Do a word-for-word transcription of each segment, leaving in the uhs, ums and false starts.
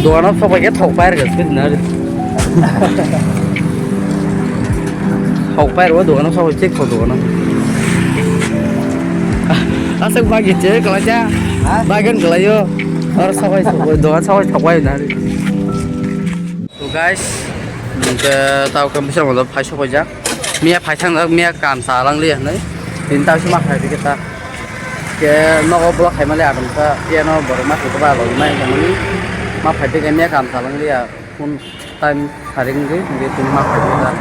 Dogano sok bai khe thok pai rwkha, sudi na. Thok pai rw dogano sok bai, thik thok dogano. Aswk bai khe che kwlai cha. Ha? Bai khe kwlai yo. Oro sok bai, sok bai, dogan sok bai thok pai na. So guys, hwnkhe tao khe bwskango phai sok bai jak. Miya phai thang jak, miya kam cha lang liya hinwi. Tini tao se ma phai rwkhe ta. Khe nogo vlog khaimani ang kha, iyano borok ma khaikhe ba logimani, ma phaikhe khe miya kam salang liya, phone time saring di, di tini ma phaikhe da.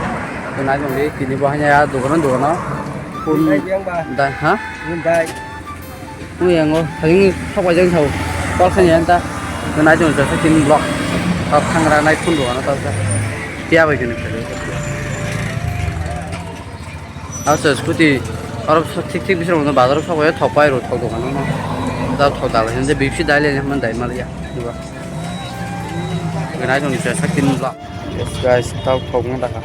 Tini ai jong di, tini bo hanya ya dogano, dogano. Phone da, ha? Mui yango, saring thok bai jang thau. Call khaini ang ta. Tini ai jong jasa tini vlog. Tao thangra nai phone dogano tao sa. Tiya bai kini. Asa scooty oro thik thik bising rok bazar o sok bai thok pai rw thok dogan no. Da thok dalai hinse bipsi dai le man dai mal ya. Diba. Ganai joni sa sak tin la. Yes guys, tao thok no dakha.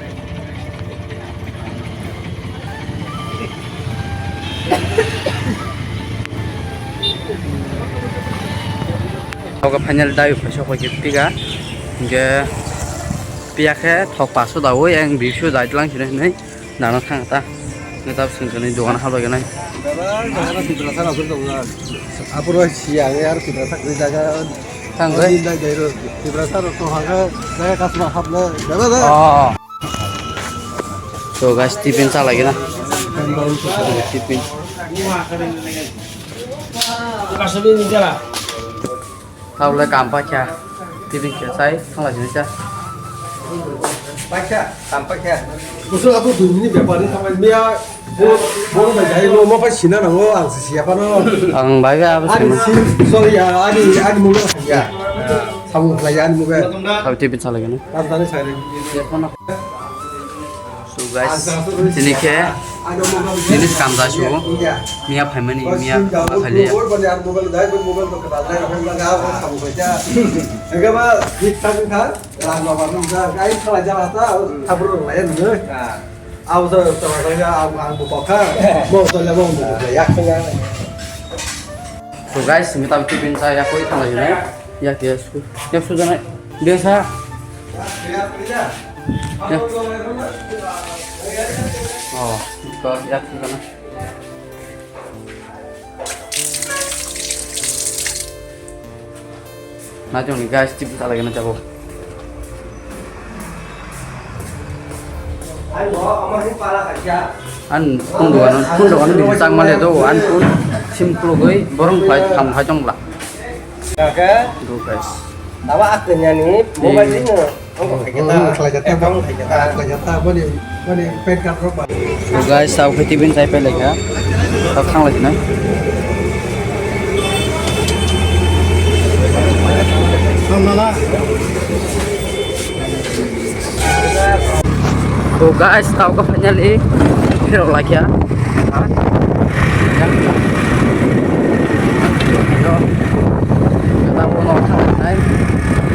Oke final dai phai sok bai piga. Ge piya khe thok paso da oi ang bipsi dai tlang hinai. Nana thang ta. Neta swngchani dogan habo gwnai. Baba, jaga na Tiprasa rok tongo. Apuro siya, ang yar Tiprasa kwrwi jaga. Thang oi. Oi, nai dai ro. Tiprasa rok to haga, jaga kasma hapna. Baba, baba. Oh. So guys, tiffin sa lagi na. Tiffin. Kasih ni jalan. Tao le kam paikha, tini khe chai thangla sini cha. Paikha, kam paikha. Kusu abo dui minute bepar ni thanglai miya, bo, bo bai jai lo, mo pai sina nango, ang si siya pano. Ang bai ga abo sina. Ani si, sorry ya, ani, ani mo ya. Sabu khlai ya, ani mo ga. Tao tiffin sa lagi na. Kam tani sai. So guys, tini khe, tini kam da su, miya phaimani, miya ma khailiya. So guys, simi tam tiffin sa ya koi thang lai nai. Ya ke su, ya su janai. Dia sa. Ya. Oh, ko ya su janai. Na jong ni guys, tip ta lagi na jabo. An phun dukan, phun dukan ni chang male do, an phun sim khulugwi borong khlai tham khai tong bla. Oke. Do guys. Tawa akenya ni mobile ni no. Ang khlai jata, ang khlai jata, boni, boni pen card rok ba. So guys, tao khe tiffin chai pai laikha. Tao thang lai nai. Thang nala. So guys, tao ka finally phirok laikha.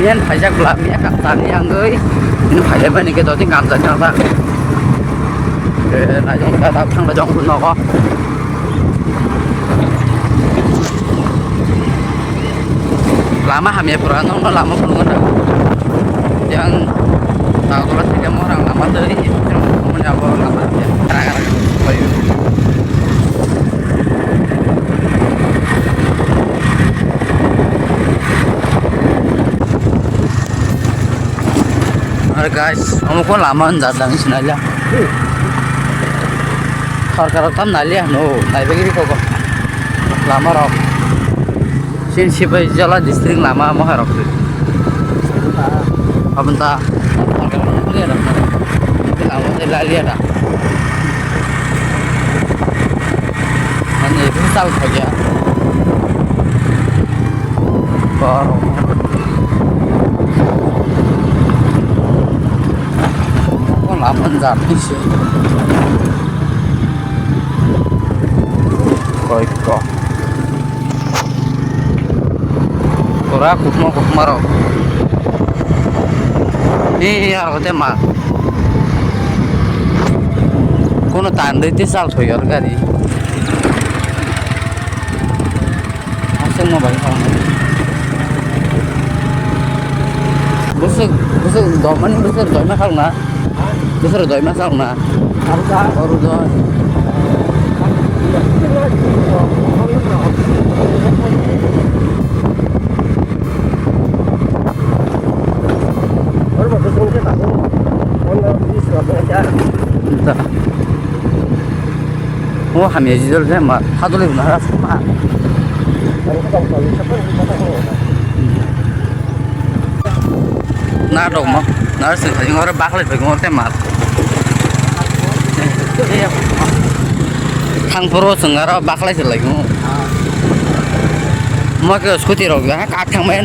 Miyan phaijak bla, miya kam tani angoi. Ini phaijak bani ke doti kam tani ang ta. Eh, na jong ka tao thang la jong nogo. Lama hamya pura, nokno lama phunukgo na. Yang Nagorla theke morang lama twi, moni abo lama twi, rang rang khlaio. Are guys, omo ko lama hwnjak dang sinai la. Sorkar tam nai liya hwno, nai bagwi rikho ko. Lama rok. Chini Sipaijala district lama mohai rok se. Aboni ta. Lama se lalia da. Ani bwsal khaja. Kor. Lama jat ni se. Koi ko. Pura kukma kukma rok. Ni aro te ma. Kono tan dei te sal thoi or gari. Aswk ma bai thang. Bwswk domani bwswk doima salna. Bwswk doima salna. Oru do. O hamya jidol khe ma hadolwi rwna ha sama. Na rok mo na sing thajing oro baklai thajing oro te ma. Thang phuru chwng oro baklai se lai mo. Mo ke scooty rok ha ka thang mai.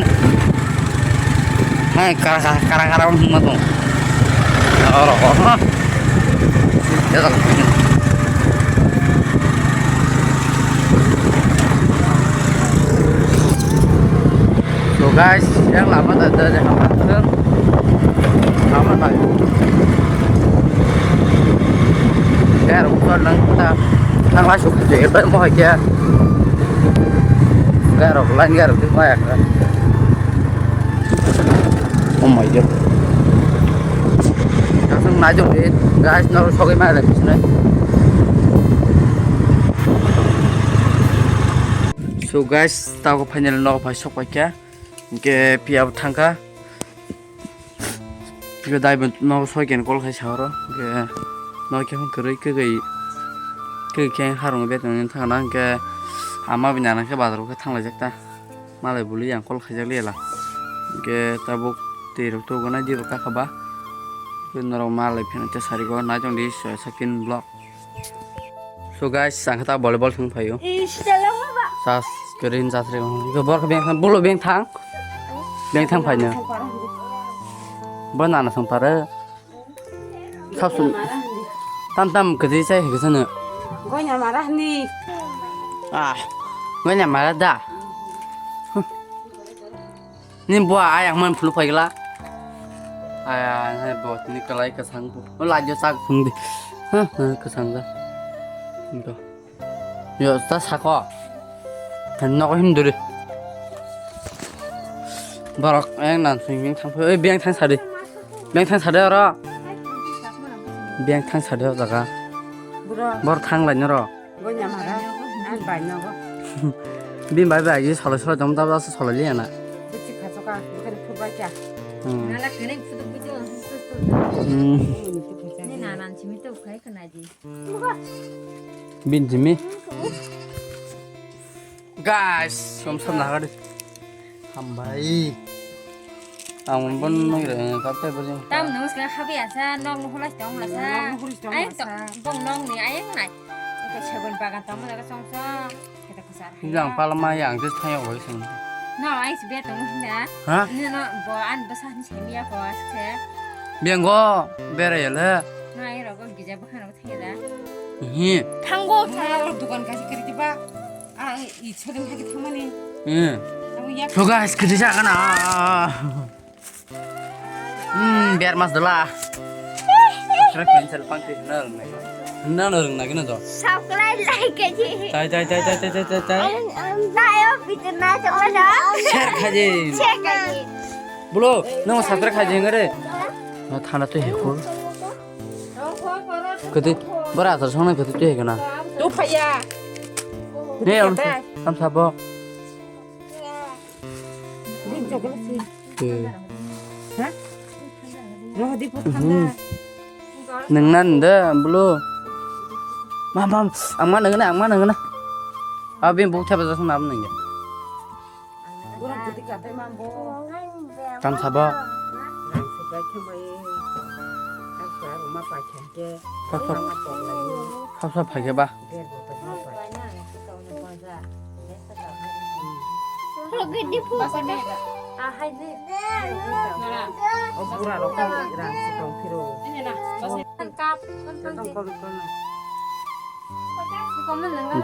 Hai, kara, kara, kara, kara, wng ma tong. Oro, oro. So guys, yang lama tak ada yang apa tu. Lama tak. Garo, kau nang kita nang masuk ke, mau aja. Garo, lain garo, tu kaya. Oh my God. Kasang nai jong di, guys, noro sogwi ma lai bisne. So guys, tago final nogo phai sok paikha. Hingke piya bo thangkha. Hingke dai bo nogo soi ken kol khai sa oro. Hingke nogo khe kwrwi kwgwi kwgwi khe harung betong thangna hingke ama bini nang khe bazar o khe thang laijak ta. Malai buli yang kol khaijak liya la. Hingke tabuk twi rok tugo nai di bo kakha ba. Hingke norok malai pheno te sari go nai tong di sakin block. So guys, ang khe ta volleyball thang phaio. Sas green sas re. Hingke bor khe beng thang, bolo beng thang. Beng thang phaino. Bo nana thang pare. Sasun. Tam tam kwtwi chai hai kwchwno. Goina mara hini. Ah. Goina mara da. Ni bo ayang man phulu phaigla. Aya, hai bo ni kalai kwsang bo. O lajyo sak phung di. Ha, ha, kwsang da. Bo. Yo, ta sako. Nogo him duri. Borok, eh, nan sing beng thang, eh, beng thang sadi. Beng thang sadi oro. Beng thang sadi o jaga. Bro. Bor thang lai noro. Gonya mara. An bai nogo. Bin bai bai gi solo solo jom da da solo liya na. Buchi khasoka, bukan phubai kya. Hmm. Nala kene phudu bujo. Hmm. Ni nanan chimi to khai kana di. Bin jimi. Guys, som som nagari. Hambai. Ang bon nang re kap tai bajing. Tam nung sing habi asa, nong nung hulai tong lasa. Nong nung hulai tong lasa. Ai to, bong nong ni ayang nai. Ko segun bagan tong lasa song song. Kita kusar. Yang palma yang jis thayok bai sing. No, ai sibia tong na. Ha? Ni no bo an basa ni semia ko aske. Biang go bere yele. No, ai rogo gija bakhan. Hi. Thango, thango. Dukan kaisa kwrwi diba? Ah, i chodeng thagi thangmani. Hmm. Abo yak. So guys, kwrwi jaga na. Hmm, biar mas dala. Subscribe cancel pang ti na rung nai. Na na rung nai kena do. Subscribe like kaji. Tai tai tai tai tai tai tai. Ang ang tayo bitin na chokla do. Share kaji. Share kaji. Bolo, nang subscribe kaji ngare. Na thana tu hekul. Kwtwi, bora asar songna kwtwi twi hekana. Tu phaya. Ne, am, am sabo. Din jogol si. Twi. Ha? Roh di put thanda. Nang nan da, bulu. Mam, mam, ang ma nang na, ang ma nang na. Abi buk thapa jasung nam nang ya. Tam sabo. Nang supai khe mai. Ang sa ruma pai khe ke. Sab sab. Ang ma tok lai. Sab sab phai khe ba. Der bo tok ma pai. Rogit di phu. Ah, hai di. O pura rok rang si tong phiro. Kap. Tong kol kol na.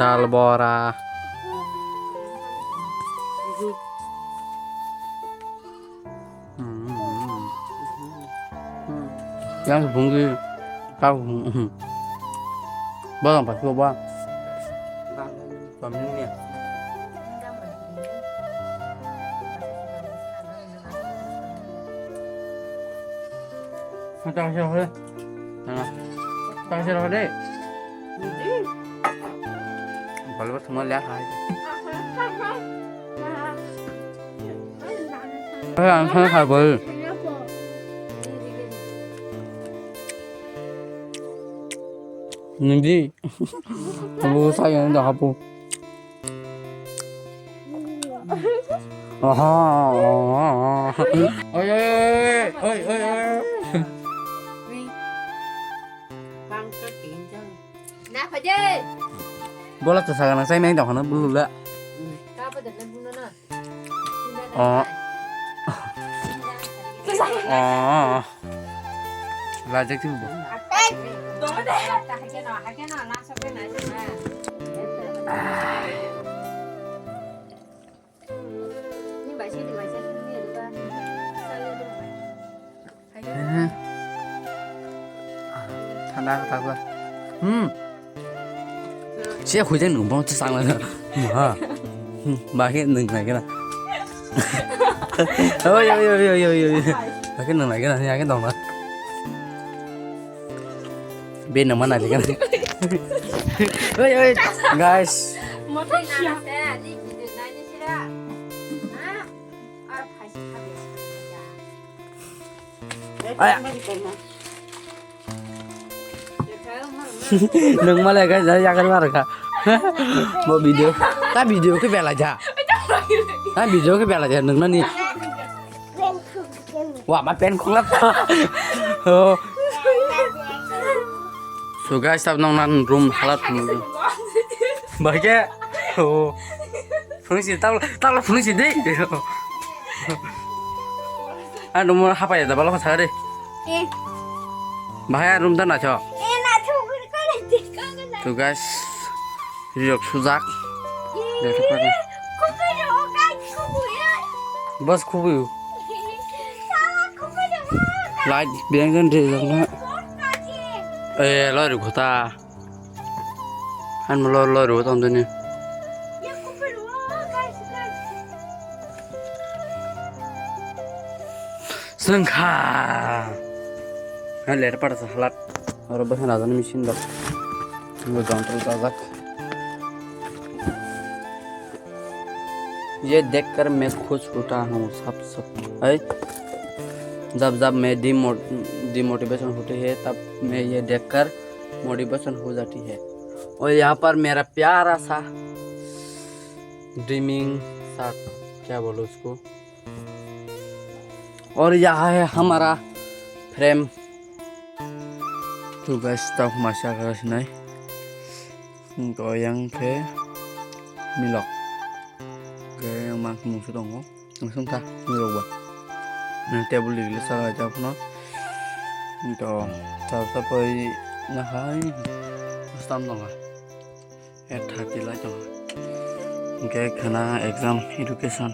Dal bora. Yang bungki kau. Bang pasti ba. Kami ni. Tang sir hore. Tang sir hore. Balbar thuma liya khai. Hei, ang sana khai bol. Nindi. Kamu sayang dah apa? Aha, aha, aha. Oi, oi, oi, oi, oi, oi, oi. Bang ka ting jang. Na phaje. Bola to saga nang sai meng dong hana bulu la. Ka pa dan na buna na. Oh. Oh. Lajak tu bo. Thanda ka thakla. Hmm. Sia khuijak nung bong cha sangla. Ha. Hmm, ba khe nung nai kena. Oi, oi, oi, oi, oi, oi. Ba khe nung nai kena, ya khe dong na. Be nung ma nai kena. Oi, oi, guys. Aya. Nung malai ka jai yakan mar ka. Bo video. Ta video ke bela ja. Ta video ke bela ja nung nani. Wa ma pen khulak. Oh. So guys, tab nong nan room halat nung. Bahai ke. Oh. Phunung si, tabla, tabla phunung si dei. Ah, nomo hapai da balo kha de. Eh. Bahai room da na cho. Eh, na cho, ko ko le ti ko ko na. To guys, riyok sujak. Eh, Dekha pada. Ko ko yo, guys, ko ko ya. Bas ko ko yo. Sala ko ko yo, guys. Light biang jan de jang na. Ko ka ji. Eh, lo ri khota. An mo lor lor ro tong dini. Sengkha. An ler par sa halat. Oro bo hana jan machine dok. Mo jantro jajak. ये देखकर मैं खुश होता हूँ, सब सब है। जब जब मैं डिमो-, डिमोटिवेशन होती है, तब मैं ये देखकर मोटिवेशन हो जाती है। और यहाँ पर मेरा प्यारा सा ड्रीमिंग सा, क्या बोलो उसको, और यहाँ है हमारा फ्रेम। तो गाइस, तब मजा कर सुनाई। Hingke yang khe milok. Hingke yang mang mung se tongo. Ang sung kha milok ba. Nang table ri le sala ja phano. Hingke ta ta poi na hai. Stam tongo. E thirty lai tongo. Hingke khana exam education.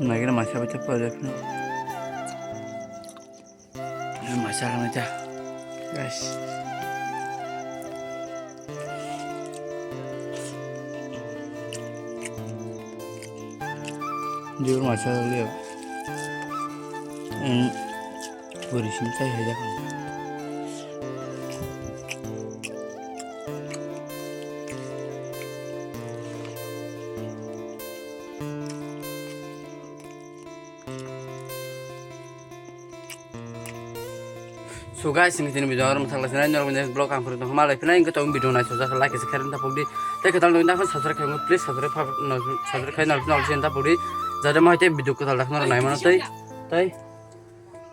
Naikhe masa bacha project no. Masa kana cha. Guys. Jor masa liya. Hmm. Bori sim chai hai jak. So guys, ini tini video orang masak lagi, norok next vlog ang pernah malai pina ingke tong video nai sosa like se keren tapok di. Tei ketal doi nak subscribe kamu, please subscribe pa-, no, subscribe kai nol nol sin tapok di. Jate mau tei video ketal dak norok nai mana tei. Tei.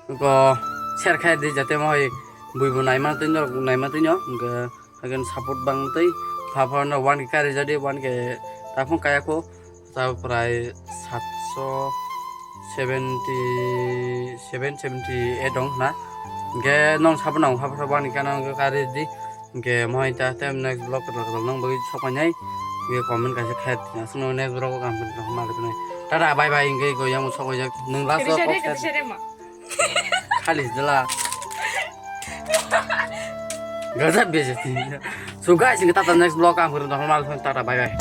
Ko share khai di jate mo hai bui bo naima twi norok naima twi no hwnkhe haikhe support bang twi pha pha no one K kari jadi one K takhung kaya kho ta prai satso seventy seven seventy eight dong na hwnkhe nong support nang pha pha one K no kari di. Hingke mohai ta te next vlog kotor kotor nang bagwi sok painai. Hingke comment kaisa khe aswkno next vlog o kaham khe malai phinai. Tata bye bye hingke go yang sok jak nang last o kok khe. Khali dela. Gajab bejati. So guys, hingke tata next vlog kaham khe malai phinai. Tata bye bye.